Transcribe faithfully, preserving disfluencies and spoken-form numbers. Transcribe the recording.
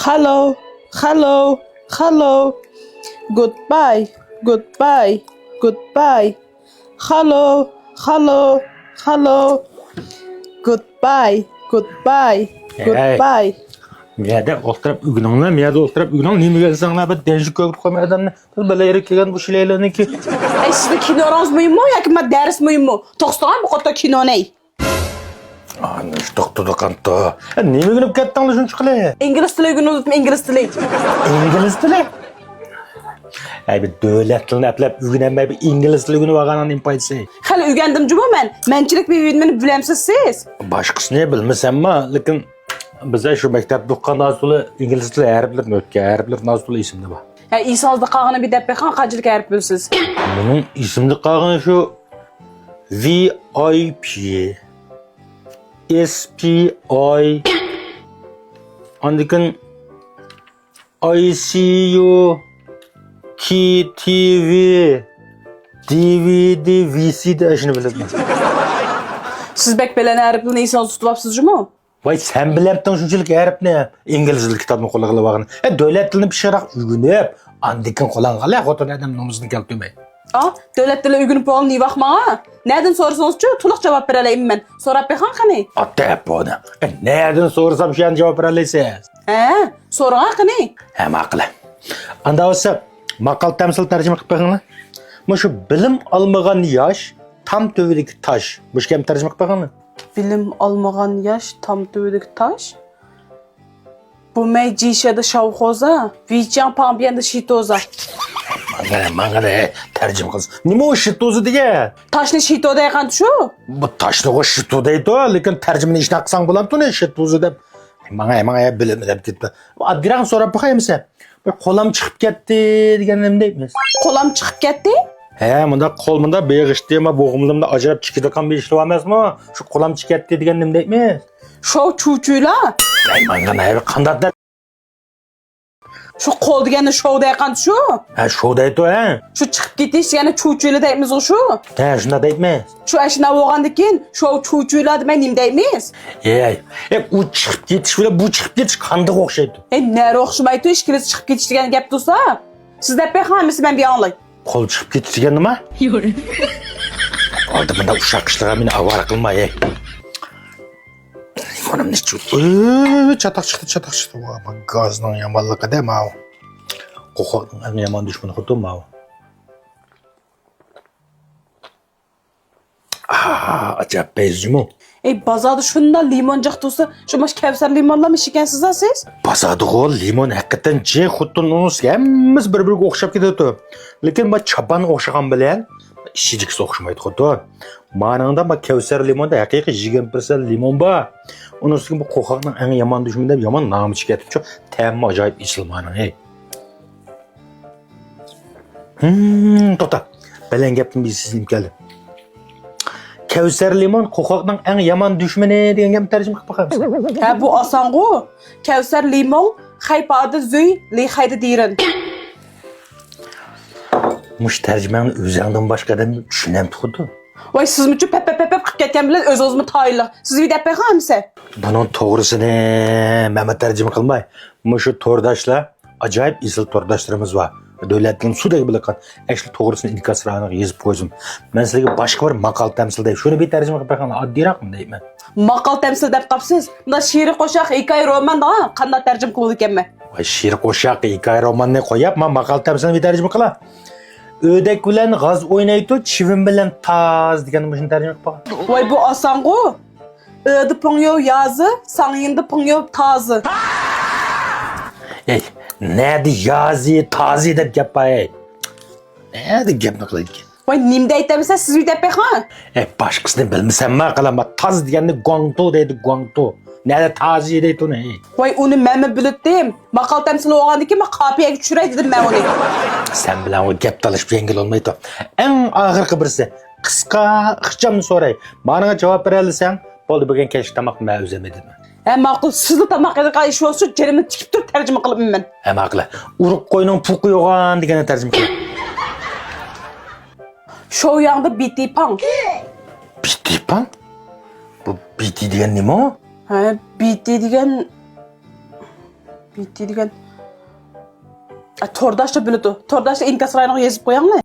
خالو، خالو، خالو. گۇدباي، گۇدباي، گۇدباي. خالو، خالو، خالو. گۇدباي، گۇدباي، ھەي، گۇدباي. مۇ يەردە ئولتۇرۇپ ئۆگىنىڭلار، مۇ يەردە ئولتۇرۇپ ئۆگىنىڭ. نېمە ئۆگەنسەڭلار، بىر دەنجىك كۆرۈپ قويماي ئادەمنى. بىر بالا ئېرىپ كەلگەن بۇ شىلەيلەرنىڭكى. ئەي، سىزنىڭ كىنوراڭىز مۇھىممۇ ياكى ما دەرس مۇھىممۇ؟ توختىساڭلار بۇ قاتتا كىنونى. ئانا شۇ توختىدى قانتا. نېمە ئۆگىنىپ كەتتىڭلار شۇنچىلىك؟ ئىنگلىز تىلى ئۆگىنىۋاتىمەن، ئىنگلىز تىلى. ئىنگلىز تىلى؟ ئەي، بىر دۆلەت تىلىنى ئەپلەپ ئۆگىنەلمەي، بىر ئىنگلىز تىلى ئۆگىنىۋالغاننىڭ نېمە پايدىسى؟ خېلى ئۆگەندىم جۇمۇ مەن. مەنچىلىك بىر ئۆگىنىمەن بىلەمسىز سىز؟ باشقىسىنى بىلمىسەممۇ، لېكىن بىز شۇ مەكتەپتە ئوقۇغاندا ئاز تولا ئىنگلىز تىلى ھەرپلىرىنى ئۆتكەن، ھەرپلىرىنى ئاز تولا ئېسىمدە بار. ھە، ئېسىڭىزدە قالغىنىنى بىر دەپ بېقىڭ، قانچىلىك ھەرپ بىلىسىز؟ مېنىڭ ئېسىمدە قالغىنى شۇ ۋى ئاي پى، ئېس پى ئاي، ئاندىن كېيىن ئاي سى يۇ، كېي تى ۋى، دى ۋى دى، ۋى سى دى، ئاشۇنى بىلىمەن. سىز بەك بەلەن ھەرپلىرىنى ئېسىڭىزدە تۇتۇۋاپسىز جۇمۇ؟ ۋاي، سەن بىلەمتىڭ شۇنچىلىك ھەرپنى؟ ئىنگلىز تىلى كىتابنى قولىغا ئېلىۋالغىنى. ئە، دۆلەت تىلىنى پىششىقراق ئۆگىنىپ، ئاندىن كېيىن قولۇڭغا ئال، خوتۇن ئادەم نومۇسىنى كەلتۈرمەي. ئا، دۆلەت تىلى ئۆگىنىپ بولغان نېۋاق ماڭا؟ نەدىن سورىسىڭىزچۇ، تولۇق جاۋاب بېرەلەيمەن مەن. سوراپ بېقىڭ قېنى. ئاتە بۇنى. ئە، نەدىن سورىسام شۇ يەردىن جاۋاب بېرەلەيسىز. ھە، سورىغان قېنى. ھە، ماقۇل. ئاندا بولسا، ماقال تەمسىل تەرجىمە قىلىپ بېقىڭلار. مۇشۇ بىلىم ئالمىغان ياش، تام تۈۋىدىكى تاش. مۇشۇ گەپنى تەرجىمە قىلىپ بېقىڭلار. بىلىم ئالمىغان ياش تام تۈۋىدىكى تاش. بۇمەي جىشەدە شاۋخوزا، ۋىچياڭ پاڭبيەندە شىتوزا. ماڭا، ماڭا تەرجىمە قىلسا. نېمە ئۇ شىتوزا دېگەن؟ تاشنى شىتو دەيدىغان شۇ. بۇ تاشنىغۇ شىتو دەيدۇ، لېكىن تەرجىمىنى ھېچ قىلساڭ بولامدۇ ئۇنى شىتوزا دەپ. ماڭا، ماڭا بىلىم دەپ كېتىپتۇ. ئاددىيراق سوراپ باقاي ئەمىسە. بىر قولام چىقىپ كەتتى دېگەن نېمە دەيمىز؟ قولام چىقىپ كەتتى؟ ھە، مۇنداق قول مۇنداق بېغىشتى، ما بوغۇملىرىمدا ئاجراپ چىقىدىغان بىر ئىشلار ئەمەسمۇ؟ شۇ قولام چىقىپ كەتتى دېگەن نېمە دەيمىز؟ شوۋ چۇچۇيلا. ۋەي، ماڭا نەۋە قانداق دەپ؟ شۇ قول دېگەننى شوۋ دەيقان شۇ. ھە، شوۋ دەيتۇ، ھە. شۇ چىقىپ كېتىش دېگەننى چۇچۇيلا دەيمىزغۇ شۇ. ھە، شۇنداق دەيتمىز. شۇ ئاشۇنداق بولغاندىن كېيىن شوۋ چۇچۇيلا دېمەي نېمە دەيمىز؟ ھەي، ھەي، ئۇ چىقىپ كېتىش بىلەن بۇ چىقىپ كېتىش قانداق ئوخشايدۇ؟ ھەي، نەرە ئوخشىمايدۇ، ئىككىلىسى چىقىپ كېتىش دېگەن گەپ تۇرسا. سىز دەپ بېقىڭ، ھەممىسى مەن بىر ئاڭلاي. قول چىقىپ كېتىش دېگەن نېمە؟ يورى. ئالدى مۇنداق ئۇششاق ئىشلارغا مېنى ئاۋارە قىلما، ھەي. لىمونۇمنى ئىچىپ، ئۆي، چاتاق چىقتى، چاتاق چىقتى. ۋا، ما گازنىڭ يامانلىقى-دە ماۋۇ. قوقاقنىڭ ئەڭ يامان دۈشمىنى خۇددى ماۋۇ. ئاھ، ئاجايىپ پەيزى جۇمۇ. ئەي، بازاردا شۇنداق لىمون جىق تۇرسا، شۇ ماش كەۋسەر لىمونلارمۇ ئىچىكەنسىز-ھە سىز؟ بازاردىغۇ لىمون ھەقىقەتەن جىق، خۇددى ئۇنىسى ھەممىسى بىر-بىرىگە ئوخشاپ كېتىدۇ. لېكىن ما چاپان ئوخشىغان بىلەن ئىچىدىكىسى ئوخشىمايدۇ خۇددى. مانىڭدا ما كەۋسەر لىموندا ھەقىقىي يىگىرمە پىرسەنت لىمون بار. ئۇنىڭ ئۈستىگە بۇ قورقاقنىڭ ئەڭ يامان دۈشمىنى دەپ يامان نامى چىقىپ كەتتىچۇ. تەمى ئاجايىپ ئېسىل مانىڭ، ھەي. ھىم، توختا. بەلەن گەپتىن بىر سېزىم كەلدى. كەۋسەر لىمون قورقاقنىڭ ئەڭ يامان دۈشمىنى دېگەن گەپنى تەرجىمە قىلىپ باقامسىز؟ ھە، بۇ ئاسانغۇ. كەۋسەر لىمون، خەيپادە زۈي، لىخەيدە دىرىن. مۇشۇ تەرجىمەڭنى ئۆزۈڭدىن باشقا ئادەم چۈشىنەمتۇ خۇددى؟ ۋاي، سىزمۇچۇ پەپ، پەپ، پەپ، پەپ قىلىپ كەتكەن بىلەن ئۆزىڭىزمۇ تايىنلىق. سىز بىر دەپ بېقىڭ ئەمىسە. بۇنىڭ توغرىسىنى مەنمۇ تەرجىمە قىلماي. مۇشۇ تورداشلار، ئاجايىپ ئېسىل تورداشلىرىمىز بار. دۆلەتنىڭ سۇدەك بىلىدىغان ئەشلى توغرىسىنى ئىنكاسلارغا يېزىپ قويسۇن. مەن سىلەرگە باشقا بىر ماقال تەمسىل دەي. شۇنى بىر تەرجىمە قىلىپ بېقىڭلار. ئاددىيراقمۇ دەيمەن. ماقال تەمسىل دەپ قاپسىز. مۇنداق شېئىرىي قوشاق، ھېكايە روماندا قانداق تەرجىمە قىلىدىكەنمەن؟ ۋاي، شېئىر قوشاق، ھېكايە روماننى قويۇپ، ما ماقال تەمسىلنى بىر تەرجىمە قىلا. ئۆدەك بىلەن غاز ئوينايتۇ، چىۋىن بىلەن تاز دېگەننى مۇشۇنى تەرجىمە قىلىپ باققىن. ۋاي، بۇ ئاسانغۇ. ئۆدە پۇڭيو يازى، ساڭيىندا پۇڭيو تازى. ئەي، نەدە يازى، تازى دەپ گەپ بار، ئەي؟ نەدە گەپنى قىلىدىكەن؟ ۋاي، نېمە دەيتەمسەن، سىز بىر دەپ بېقىڭ. ئەي، باشقىسىنى بىلمىسەمما قىلامما، تاز دېگەننى گۇاڭتۇ دەيدۇ، گۇاڭتۇ. نەدە تازى دەيدۇ ئۇنى؟ ۋاي، ئۇنى مەنمۇ بىلەتتىم. ماقال تەمسىل بولغاندىكىن، ما قاپىيەگە چۈشۈرەي دېدىم مەن ئۇنى. سەن بىلەن ئۇ گەپ تالىشىپ يەڭگىل بولمايدۇ. ئەڭ ئاخىرقى بىرسى، قىسقا، ئىخچامنى سوراي. مانىڭغا جاۋاب بېرەلىسەڭ، بولدى، بۈگۈن كەچلىك تاماقنى مەن ئۆزۈم يېدىم. ھە، ماقۇل، سىزلا تاماق يەيدىغان ئىش بولسا، جېنىمنى تىكىپ تۇرۇپ تەرجىمە قىلىمەن مەن. ھە، ماقۇل. ئۇرۇق قوينىڭ پۇقى يوغان دېگەننى تەرجىمە قىلىڭ. شوۋياڭدا بىتى پاڭ. بىتى پاڭ؟ بۇ بىتى دېگەن نېمە ئۇ؟ ھە، بىتى دېگەن، بىتى دېگەن. تورداشتا بىلىدۇ. تورداشتا ئىنكاس رايونىغا يېزىپ قويۇڭلار.